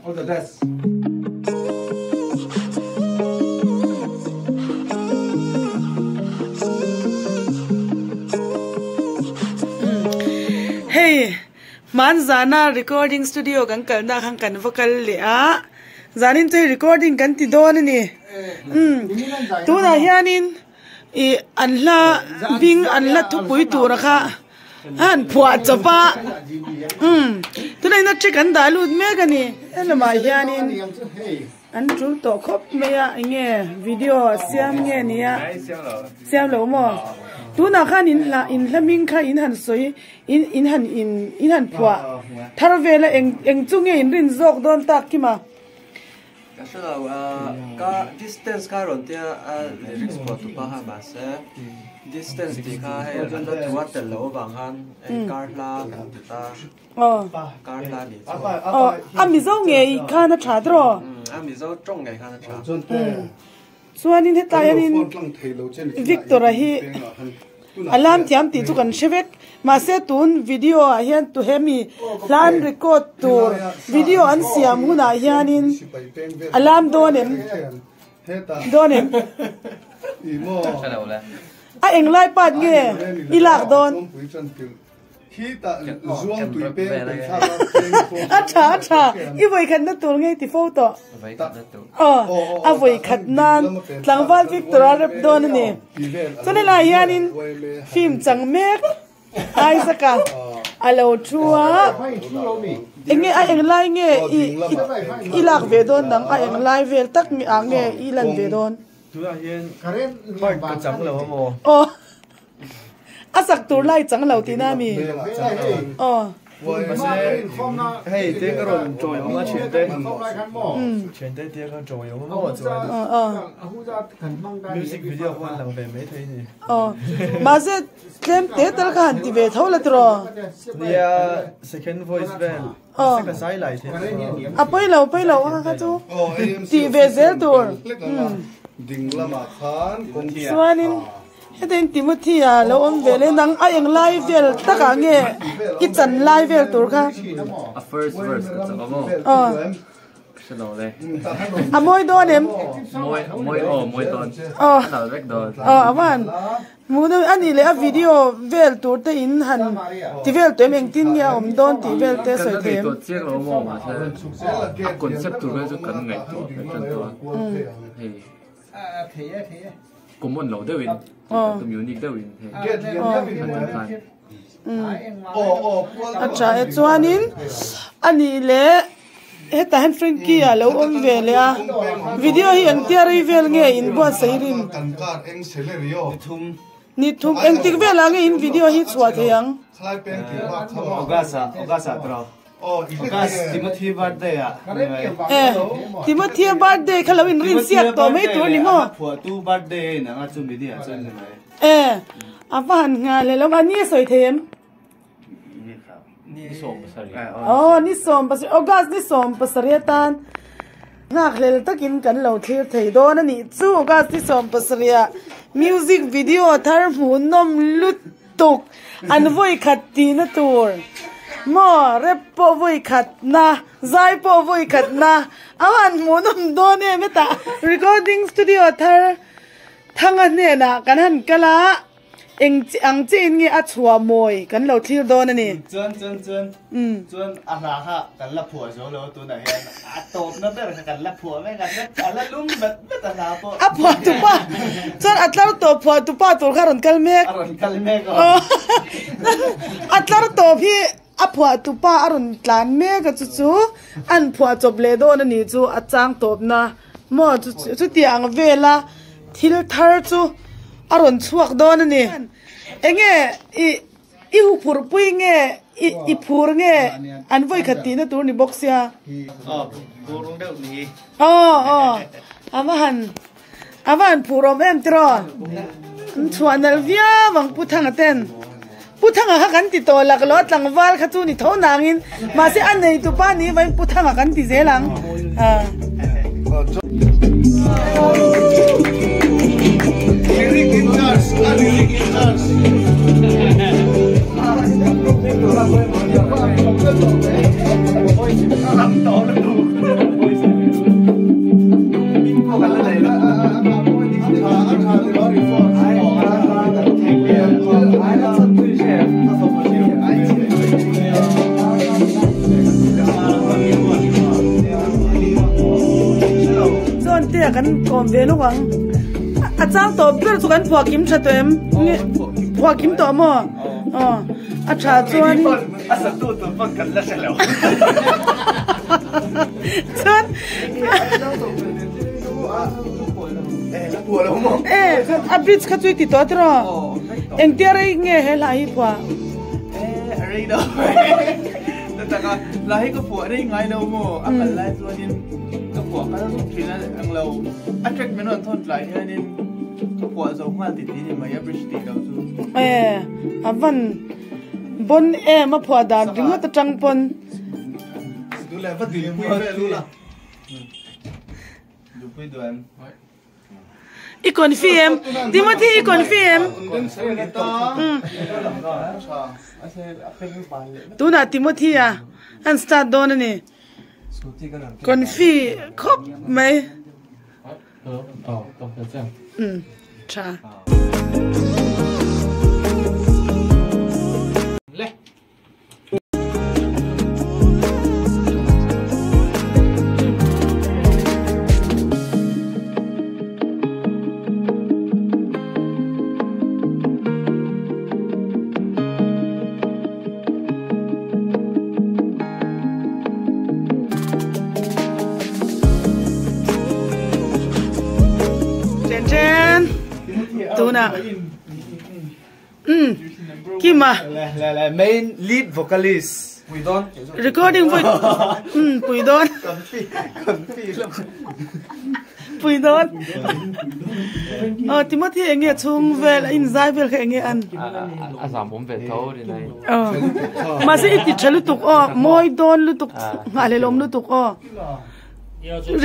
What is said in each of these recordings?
All the best. Hei hmanzana recording studio kan kalna khan kan va kal leh a zanin chu hei recording kan ti dawn a ni umm tunah hianin ih an hla hming an hla thupui tura kha a han phuah chawp a umm tunah hian a check an dah lut mek a ni helamah hianin an tul tawh khawp mai a eng nge video a siam nge nia siam lo maw tunah khan in hla in hla hming kha in han sawi in in han in in han phuah thar vel a eng eng chu nge in rin zawk dawn tak kima. Ka hre lo ka distance kha rawn tia a lyrics phuah tu pa kha mahse distance tih kha hei an la thu a tel loh avang khan hei kar hla kan ti ta kar hla nih chu a mizo ngei khan a tha tiraw a mizo tawng ngei khan a tha Chuanin hetlai hianin Victor-a hi a lam thiam tih chu kan hre vek. Mahse tun video ah hian tu hemi hla an record tur video an siam hunah hianin a lam dawn em? Dawn em? A englai part nge i lak dawn? A tha a tha i vawikhatna tur ngei ti fo tawh aw a vawikhat nan tlangval Victor a rep dawn a ni chuan helai hianin film chang mek Isaac a a lo thu a enge a englai nge i i lak ve dawn nang a englai vel tak ah nge i lan ve dawn. Aw. A sak tur lai chang lo tihna a mi? Aw. Hei te ka rawn chawi awm a thiante thiante te ka chawi awm a maw chuan music video pawh an lang ve mai thei ni. Aw. Mahse tlem te tal kha han ti ve tho la tiraw? Nia second voice vel Aw. ka zai lai thei. A pawi lo pawi lo a kha chu tih ve zel tur. Chuanin Hetiang Timothy a lo awm ve leh nang a eng lai vel takah nge i chan lai vel tur kha? A first verse ka chak a maw? Aw. Ka hre lo le. A mawi dawn em? Mawi, mawi aw, mawi dawn. Aw. A nal vek dawn. Aw, a van. Hmuh deuh a nih leh a video vel tur te in han ti vel tawh em engtin nge a awm dawn tih vel te sawi thei em? Kan la ngaihtuah chiang lo maw mahse a concept tur vel chu kan ngaihtuah ve tan tawh a. Hei. Common lo deuhin tum unique deuhin hei an ti khan. A tha e chuanin a nih leh hetah hian Frankie a lo awm ve leh a video hi engtia rei vel nge in buatsaih rin ni thum engtik velah nge in video hi chhuah thei ang. August Timothy birthday ah ni mai. Eh, Timothy birthday kha lo in rin siak tawh mai tur ni maw? Phuahtu birthday a inang a chu mi ni ah chuan ni mai. Eh, a va han nghal hlel awm a, ni a sawi thei em? Ni 17. Oh, ni 17, August ni 17 atan nghak hlel takin kan lo thlir thei dawn a nih chu August ni 17 ah music video thar hmuhnawm lut Tuk an vawi khat tihna tur maw rep pawh vawi khat na zai pawh vawi khat na a han hmuhnawm dawn em hetah recording studio thar thanga hnenah kan han kal a eng chi ang chiin nge a chhuah mawi kan lo thlir dawn a ni. Chuan chuan chuan chuan a hla kha kan la phuah zo lo tunah hian a tawpna ber kha kan la phuah mek a a la lum vet vet a hla pawh. A phuah tupa chuan a tlar tawp phuah tupa tur kha a rawn kal mek. A rawn kal mek aw. A tlar tawp hi a phuah tupa a rawn tlan mek a chu chu an phuah chawp leh dawn a nih chu a chang tawpna maw chu chutiang vela thil thar chu a rawn chhuak dawn a ni. Enge i I hu phurh pui nge i i phur nge an vawi khat tihna tur ni bawk sia. Aw phur deuh ni. Aw aw a va han a va han phur awm em tiraw. An chhuah nalh viau ang Pu Thanga ten. Pu Thanga kha kan ti tawh lak lo a tlangval kha chu ni tho nangin mahse a neitu pa ni vain Pu Thanga kan ti zel ang. John-te a kan kawm ve lawk ang. A chang tawp ber chu kan phuah kim tha tawh em? Phuah kim tawh maw? Aw, a tha chuan. A satu tur pawn kan la hre lo. Chuan. E, a bridge kha chu i ti tawh tiraw? Engtia rei nge he hla hi phuah? E, rei lo. Taka hla hi ka phuah rei ngai lo maw? A kal lai chuanin ka phuah kal zuk thin a ang lo. A track min rawn thawn tlai hianin ka phuah zo nghal ti ti ni mai a bridge tih lo chu. E, a van bon em a phuah dan ringawt atang pawn. I confi em? Timothy i confi em? Tunah Timothy a an start dawn a ni. Confi khawp mai. Tha. Chen chen tunah Umm Kima. Le le le main lead vocalist. Pui dawn. Recording pui umm pui dawn. Kan fi kan fi lam. Pui dawn. Aw Timothy enge chhung vel a inzai vel kha enge an. A zam awm ve tho rin ai. Aw mahse i ti tha lutuk aw mawi dawn lutuk nghahhlelh awm lutuk aw.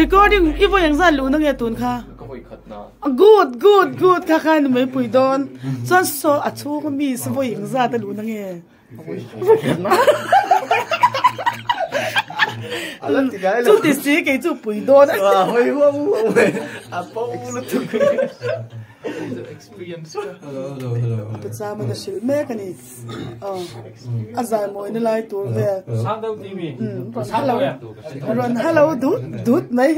Recording i vawi engzat luhna nge tun kha? Ka vawi khatna. Good good good kha khan mai pui dawn. Chuan saw a chhung a mi sa vawi engzat a luhna nge? Chu ti si kei chu pui dawn. A cham a hrilh mek a ni. Aw a zai mawina lai tur vel. Rawn hello rawn hello dut dut mai.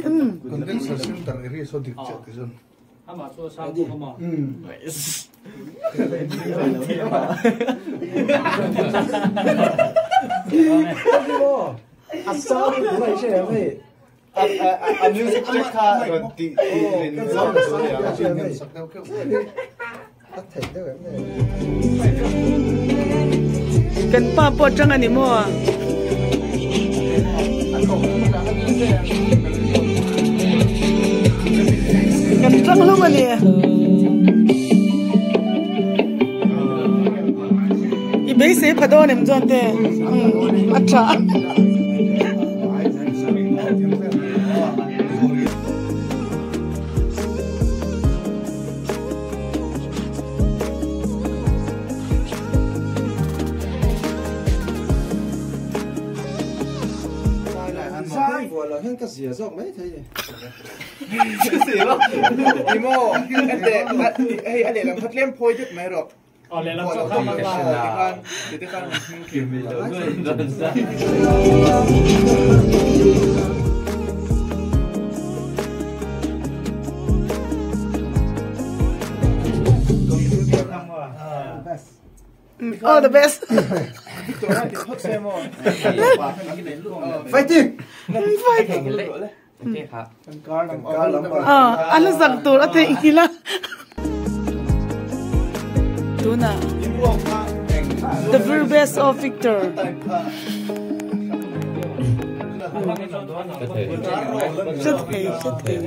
A music track kha rawn tih rin zawng chu a ni Kan pa pawh atang a ni maw? Kan tang hlawm a ni. I beisei pha dawn em chuan te? A tha. All the best. Fighting! Fighting. A la zak tur a theih nghilh a. Tunah The very best of Victor. Hre thei hre thei.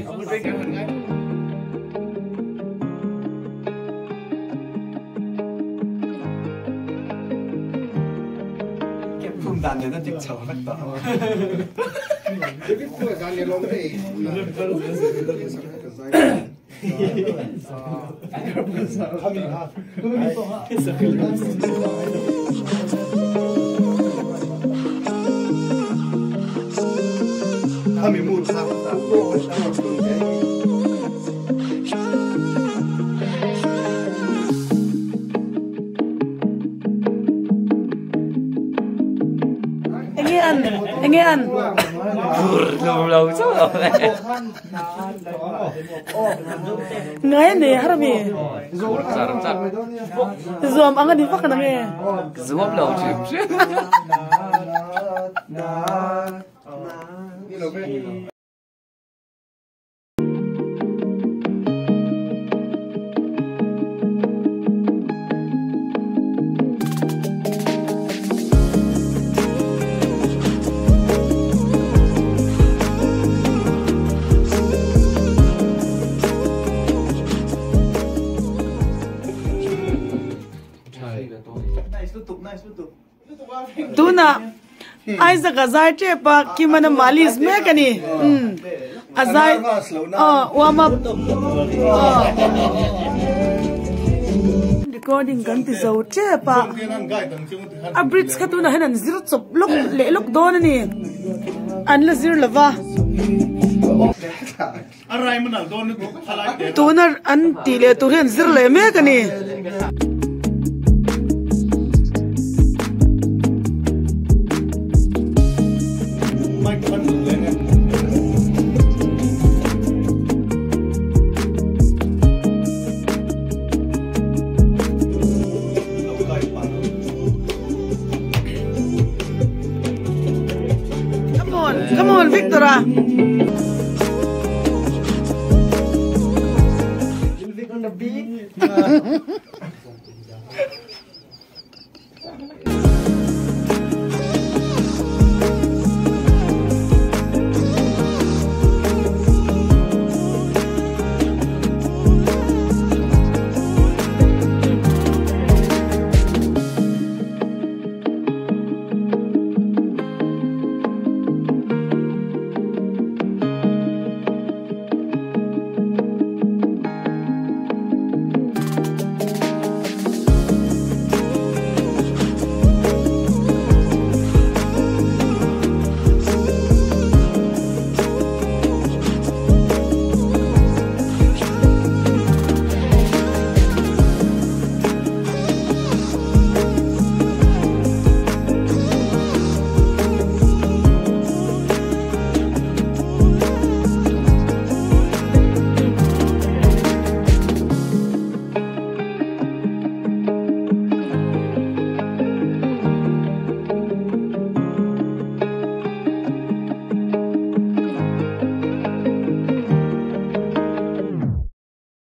Enge an? Enge an? Bur lum lo chauh lo e. Ngai a nei har ami? Bur char char. Zuam ang a ni vak anang e. Zuam lo hrim hrim. Tunah Isaac a zai tep a Kimana malis mek a ni umm a zai aw warm up aw recording kan ti zo tep a a bridge kha tunah hian an zir chawp lawk leh lawk dawn a ni an la zir lova tuna an tih leh tur hi an zir leh mek a ni. Come on, come on, Victor-a.